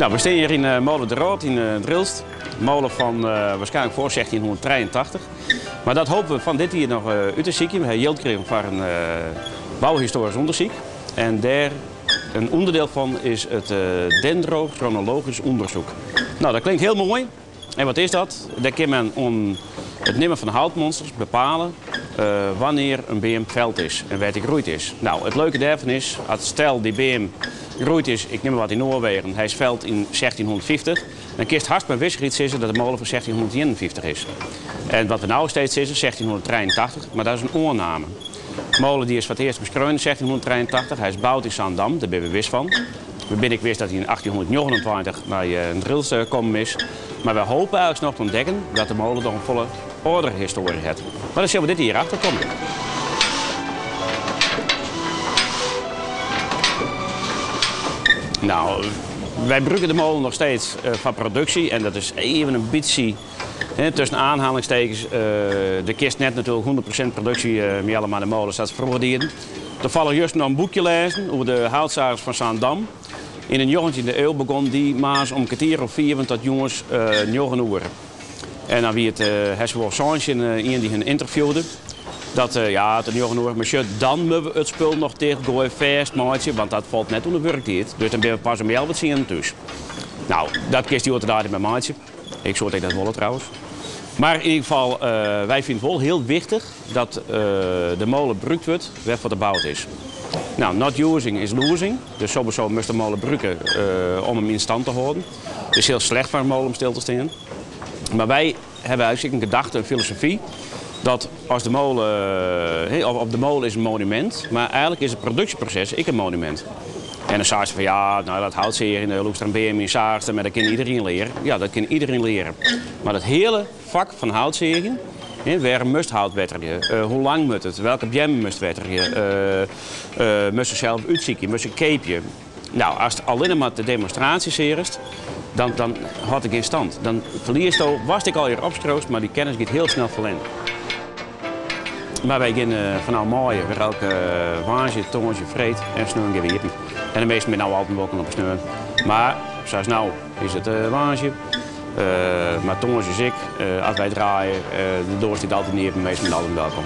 Nou, we stean hjir yn Molen de Rôt yn Drylts. Mole fan waarskynlik foar 1683. Mar dat hoopje we fan dit jier noch út te sykjen. We ha jild krigen foar in bouhistoarysk ûndersyk. En dêr in ûnderdiel fan is it dendrochronologysk ûndersyk. Nou, dat klinkt hiel moai. En wat is dat? Dêr kin men oan it nimmen fan houtmonsters bepale wannear in beam feld is en wêr't dy groeid is. Nou, it leuke dêrfan is, as stel dy beam groeid is, ik nim mar wat yn Noarwegen, hy is feld yn 1650, dan kinst hast mei wissichheid sizze dat de mole fan 1651 is. En wat we no steeds sizze, 1683, mar dat is in oanname. De mole dy is foar it earst beskreaun yn 1683, hy is boud yn Saandam, dêr binne we wis fan. We binne ek wis dat hy yn 1829 nei Drylts kommen is. Mar wy hope eigenlik noch te ûntdekken dat de mole noch in folle âldere histoarje hat. Mar dêr sille we dit jier achter komme. Nou, wy brûke de molen noch steeds foar produksje en dat is even in bytsje, tusken aanhalingstekens, do kinst net natuerlik 100% produksje mealle mei de mole sa't se froeger dieden. Tafallich juster noch in boekje lêzen oer de houtsagers fan Saandam. Yn de njoggentjinde iuw begûn dy moarns om kertier oer fiven tot jûns njoggen oere. En dan wie it hast wol sein tsjin ien dy't him ynterviewde dat ja, tot njoggen oere, mar sjoch, dan moatte we it spul noch ticht goaie, fêst meitsje, want dat falt net ûnder wurktiid. Dus dan binne we pas om healwei tsienen thús. Nou, dat kinst hjoed-de-dei net mear meitsje. Ik soe it ek net wolle trouwens. Mar yn ieder gefal, wy fine it wol hiel wichtich dat de mole brûkt wurdt wêrfoar't er boud is. Nou, not using is losing. Dus sowieso moatst de mole brûke om him yn stand te hâlden. It is hiel slecht foar in mole om stil te stean. Mar wy hawwe eigenlik in gedachte, in filosofy, dat as de mole, of de mole is in monumint, mar eigenlik is it produksjeproses ek in monumint. En dan seist fan ja, nou dat houtseagjen, dêr lûkst in beam yn, saachst mar dat kin iderien leare. Ja, dat kin iderien leare. Mar dat hiele fak fan houtseagjen, wêrom moatst hout wetterje, hoe lang moat it, welke beammen moatst wetterje, moatst sels útsykje, moatst se keapje. Nou, ast allinne mar de demonstraasje seagest, dan, dan hâldt it gjin stand. Dan ferliesto watst ek allegear opskriuwst, mar dy kennis giet hiel snel ferlern. Mar wy gean fanôf maaie wer elke woansdei, tongersdei, freed en sneon gean we iepen. En de measten binne no altyd wolkom op 'e sneon. Mar sa as no is it woansdei, mar tongersdei is ek, as wy draaie, de doar stiet altyd iepen, minsken binne altyd welkom.